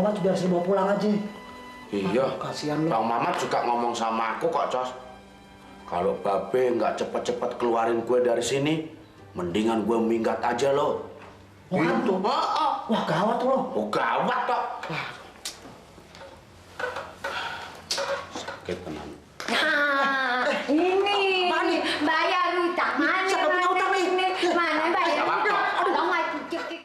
Mamat biar saya bawa pulang aja. Iya, kasihan lu. Bang Mamat juga ngomong sama aku kok, Cos. Kalau Babe nggak cepet-cepet keluarin gue dari sini, mendingan gue minggat aja lo. Waduh. Wah gawat lo. Oh gawat toh. Sakit tenan. Nah, ini bayar utang. Mana Siapa punya utang nih? Mana bayar utang? Aduh, nggak cicik.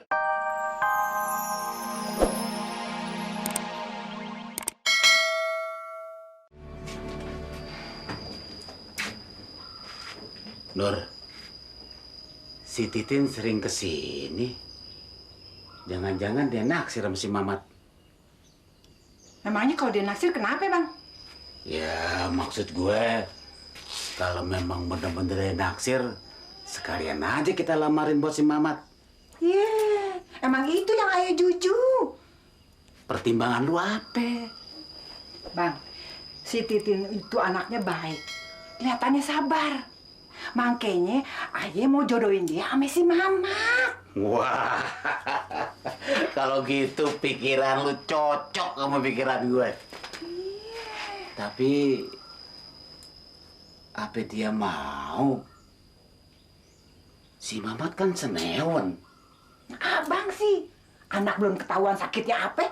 Nur, si Titin sering kesini. Jangan-jangan dia naksir sama si Mamat. Emangnya kalau dia naksir kenapa, Bang? Ya, maksud gue, kalau memang bener-bener dia naksir, sekalian aja kita lamarin buat si Mamat. Emang itu yang ayah juju. Pertimbangan lu apa? Bang, si Titin itu anaknya baik. Kelihatannya sabar. Makanya ayah mau jodohin dia sama si Mamat. Wah, kalau gitu pikiran lu cocok sama pikiran gue. Tapi, apa dia mau? Si Mamat kan senewan. Abang sih, anak belum ketahuan sakitnya apa,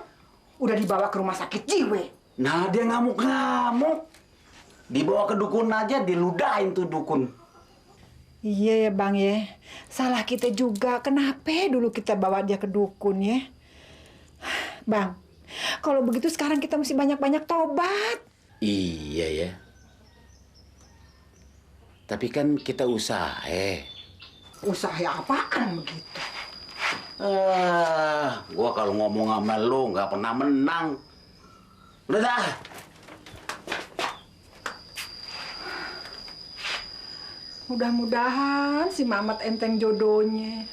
udah dibawa ke rumah sakit jiwa. Nah, dia ngamuk-ngamuk. Dibawa ke dukun aja, diludahin tuh dukun. Iya ya Bang ya, salah kita juga. Kenapa dulu kita bawa dia ke dukun ya? Bang, kalau begitu sekarang kita mesti banyak-banyak tobat. Iya ya. Tapi kan kita usaha. Usaha apaan begitu? Gua kalau ngomong sama lu nggak pernah menang. Udah dah. Mudah-mudahan si Mamat enteng jodohnya.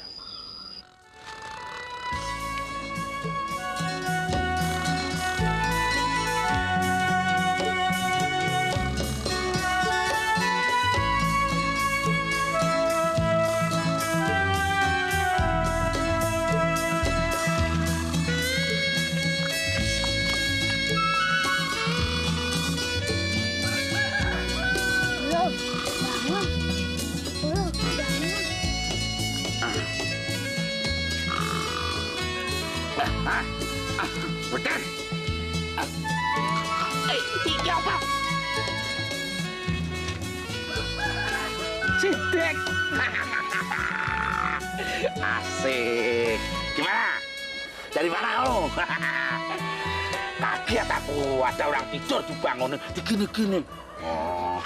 Bekan. Tiga apa? Sidik. Asik. Gimana? Dari mana kamu? Kaget aku, ada orang tidur dibangunin, digini-gini. Oh.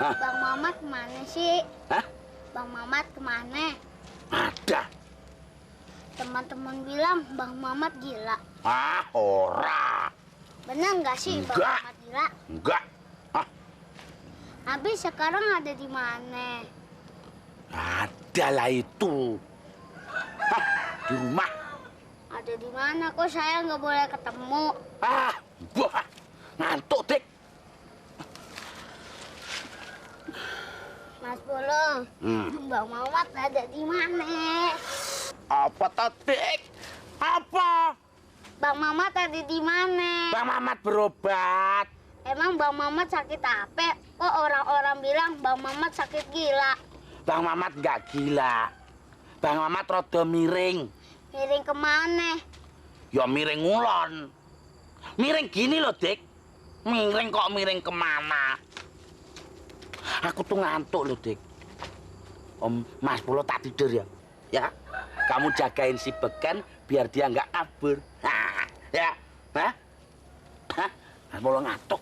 Bang Mamat kemana sih? Hah? Bang Mamat kemana? Ada. Teman-teman bilang Bang Mamat gila. Ah, ora. Bener nggak sih Bang Enggak. Mamat gila? Enggak. Ah, Habis sekarang ada di mana? ada lah itu. Hah, di rumah. Ada di mana? Kok saya nggak boleh ketemu? Ah, wah, ngantuk, Dik. Mas Bolo, Bang Mamat ada di mana? Apa tadi? Apa? Bang Mamat ada di mana? Bang Mamat berobat. Emang Bang Mamat sakit apa? Kok orang-orang bilang Bang Mamat sakit gila? Bang Mamat nggak gila. Bang Mamat rada miring. Miring kemana? Ya miring ngulon. Miring gini loh, Dik. Miring kok miring kemana? Aku tuh ngantuk loh, Dik. Om Mas Polo tak tidur ya. Ya, kamu jagain si Beken biar dia nggak kabur. Hah, ya, hah? Hah? Mas Polo ngantuk.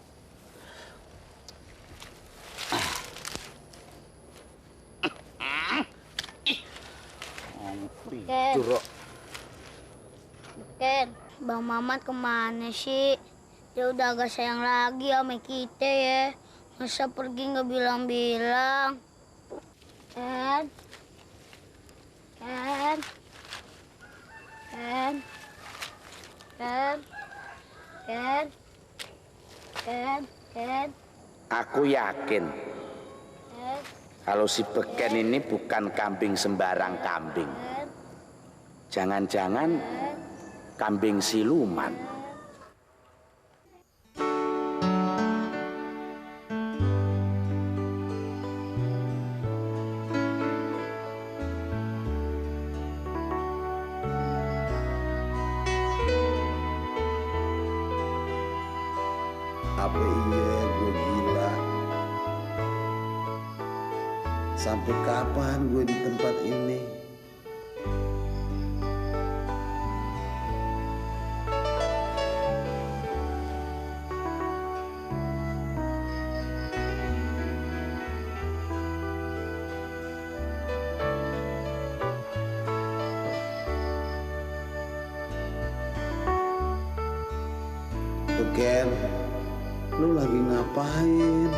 Ken, Bang Mamat kemana sih? Dia udah agak sayang lagi sama kita ya. Masa pergi nggak bilang-bilang? Ken, Ken, Ken, Ken, Ken, Ken, Ken, Aku yakin Ken, kalau si Beken ini bukan kambing sembarang kambing. Ken, Jangan-jangan kambing siluman. Apa iya gue gila? Sampai kapan gue di tempat ini? Tuh Ken, lu lagi ngapain?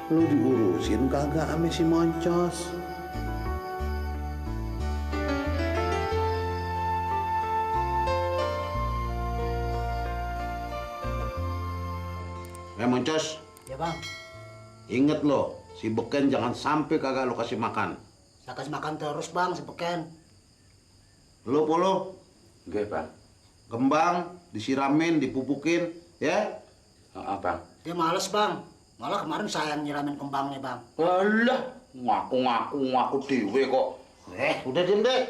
Lu diurusin kagak ame si Moncos? Moncos, Ya bang, inget lo, si Beken jangan sampai kagak lo kasih makan. saya kasih makan terus bang, si Beken. Lo polo, Nggih, Bang. kembang disiramin, dipupukin, ya? Heeh, Bang. Dia males bang, malah kemarin saya yang nyiramin kembangnya bang. Alah, ngaku dewe kok. Udah diem deh.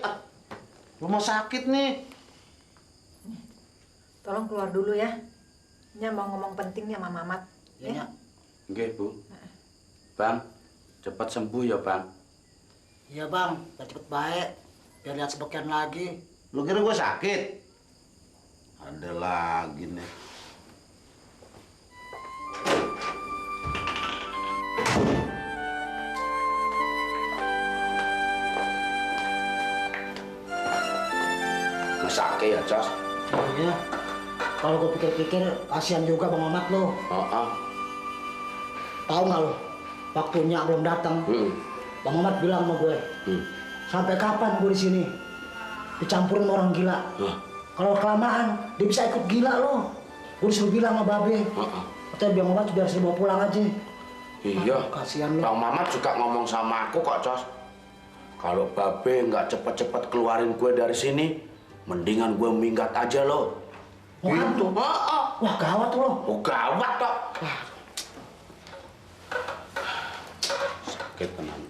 Rumah sakit nih. Tolong keluar dulu ya. Nya mau ngomong penting nih sama Mamat. Ya, ya. Nggih, Bu. Bang, cepat sembuh ya, Bang. Iya bang, biar cepet baik, biar lihat si Beken lagi. Lu kira gue sakit? Ada lagi nih. Mesake ya, Cos. Oh iya, kalau gue pikir-pikir kasihan juga bang Mamat lo. Heeh. Tahu nggak lo, waktunya belum datang. Bang Mamat bilang sama gue, sampai kapan gue di sini dicampurin orang gila? Kalau kelamaan, dia bisa ikut gila lo. Gue disuruh bilang sama Babe. Katanya Bang Mamat biar saya bawa pulang aja. Iya. Kasihan lo. Bang Mamat juga ngomong sama aku kok, Cos. Kalau Babe nggak cepet-cepet keluarin gue dari sini, mendingan gue minggat aja lo. Waduh. Wah gawat lo. Oh, gawat tok. Sakit tenan.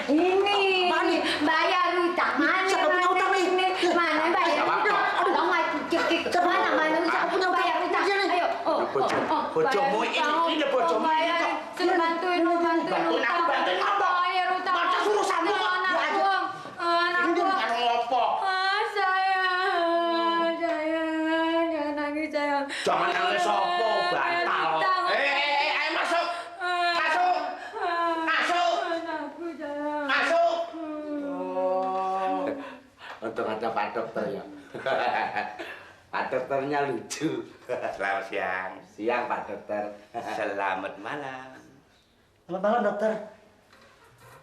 Ini bayar utang mana? Siapa punya utang nih? Mana bayar utang? Dong cek mana siapa punya bayar utang? Ayo. Bojomu ini bojomu ini kok. Suruh bantuin utang. Bantuin apa? Bayar utang. Baca suruh sambil kok. Anakku. Ini bukan ngopo. Sayang. Jangan nangis sayang. Jangan nangis sopo, bantal. Ayo masuk. Masuk. Masuk. Anakku sayang. Masuk. Oh. Untung ada Pak Dokter ya. Pak Dokternya lucu. Selamat siang. Siang Pak Dokter. Selamat malam. Selamat malam dokter.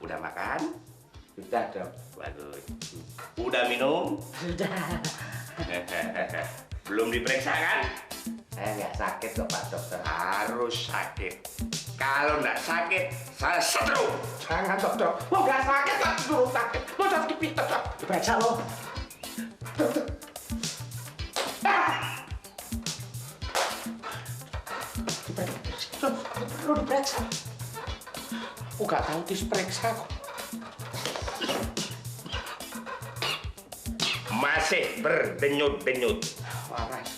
Udah makan? Sudah, Dok. Bagus. Udah minum? Sudah. Belum diperiksa kan? Saya nggak sakit kok Pak Dokter. Harus sakit. Kalau nggak sakit, saya setrum. Jangan Dokter. Mau nggak sakit kok disuruh sakit. Mau sakit kita Dok. Diperiksa lo. Dokter. Perlu diperiksa. Aku nggak tahu diperiksa kok. Masih berdenyut-denyut. Waras.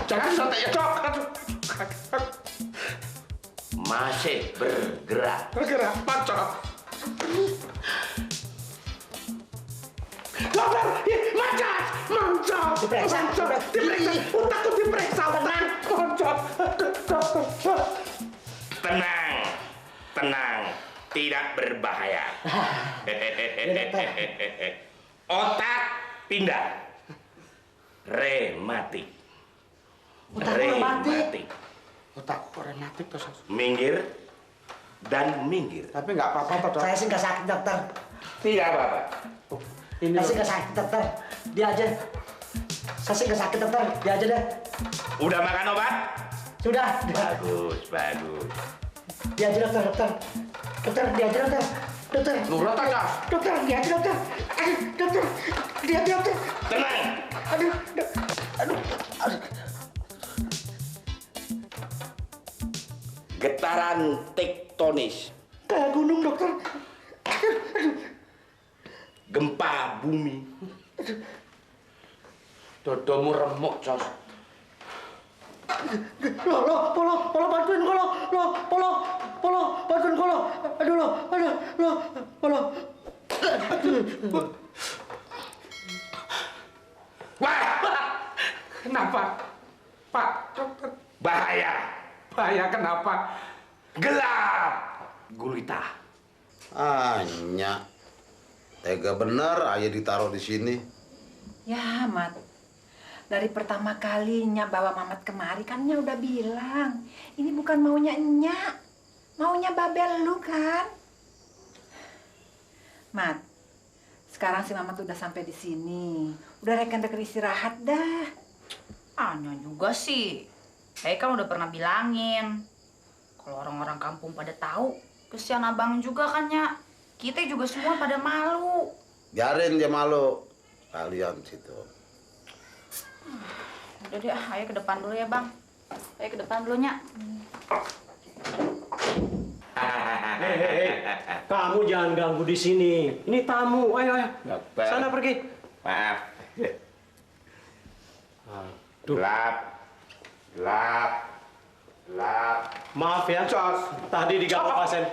Jangan santai ya Dok. Aduh. Masih bergerak. Bergerak Pak Dok. Dokter, mancap. Diperiksa. Utakku diperiksa. Tenang. Mancap. Dokter. Tenang. Tidak berbahaya. Otak pindah. Rematik. Otak rematik. Otakku rematik terus. Minggir dan minggir. Tapi nggak apa-apa Dok. Saya sih nggak sakit dokter. Tidak apa-apa. Ini Saya sih nggak sakit dokter. Dia aja. Saya sih nggak sakit dokter. Dia aja deh. Udah makan obat? Sudah. Bagus. Dia aja dokter. Dokter dia aja dokter. Dokter. Nurut aja. Dokter, hati-hati dokter. Aduh, dokter. Hati-hati dokter. Tenang. Aduh, aduh. Getaran tektonis. Kayak gunung dokter. Gempa bumi. Dodomu remuk, Cos. Polo bantuin kolo. Polo bantuin kolo. Aduh, polo. Wah! Kenapa? Pak dokter. Bahaya. Bahaya kenapa? Gelap. Gulita. Anya, tega bener ayah ditaruh di sini. Ya, Mat. Dari pertama kali Nyak bawa Mamat kemari kan Nyak udah bilang, ini bukan maunya Nyak, maunya Babel lu kan. Mat, sekarang si Mamat udah sampai di sini, udah reken-reken istirahat dah. Anya juga sih. Saya kan udah pernah bilangin. Kalau orang-orang kampung pada tahu, kesian abang juga kan, Nyak. Kita juga semua pada malu. Biarin dia malu. Kalian situ. Udah deh, ayo ke depan dulu ya, Bang. Ayo ke depan dulu, Nyak. Hei, kamu jangan ganggu di sini. Ini tamu. Ayo. Sana pergi. Maaf. Duh. Gelap. Maaf ya, tadi diganggu pasien.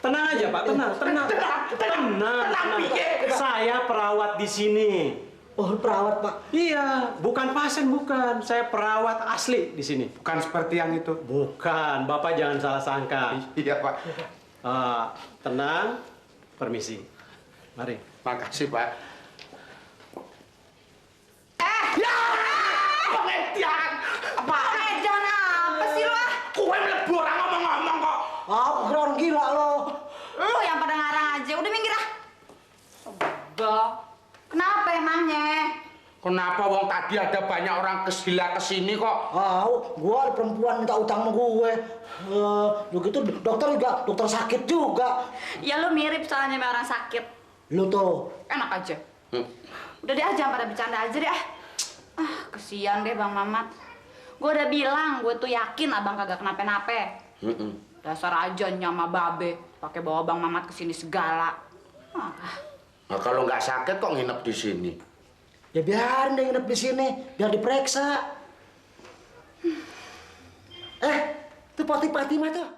Tenang aja, Pak. Tenang. Saya perawat di sini. Oh, perawat, Pak. Iya, bukan pasien, bukan. Saya perawat asli di sini. Bukan seperti yang itu. Bukan, Bapak jangan salah sangka. Iya, Pak. Tenang, permisi. Mari. Makasih, Pak. Pengertian. Jangan apa sih lu ah? Kue melebu orang ngomong-ngomong kok. Aku kira orang gila lo. Lu yang pada ngarang aja. Udah minggir ah. Sebab. Kenapa emangnya? Kenapa wong tadi ada banyak orang gila kesini kok? Gua ada perempuan minta utang sama gue. Begitu dokter juga, dokter sakit juga. Ya lu mirip soalnya sama orang sakit. Lu tuh. Enak aja. Udah deh jangan pada bercanda aja deh ah. Kesian deh Bang Mamat. Gue udah bilang, gue tuh yakin abang kagak kenapa-napa. Dasar aja nyama babe, pakai bawa Bang Mamat ke sini segala. Nah, kalau nggak sakit kok nginep di sini? Ya biarin dia nginep di sini, biar diperiksa. Itu Pati Fatimah tuh.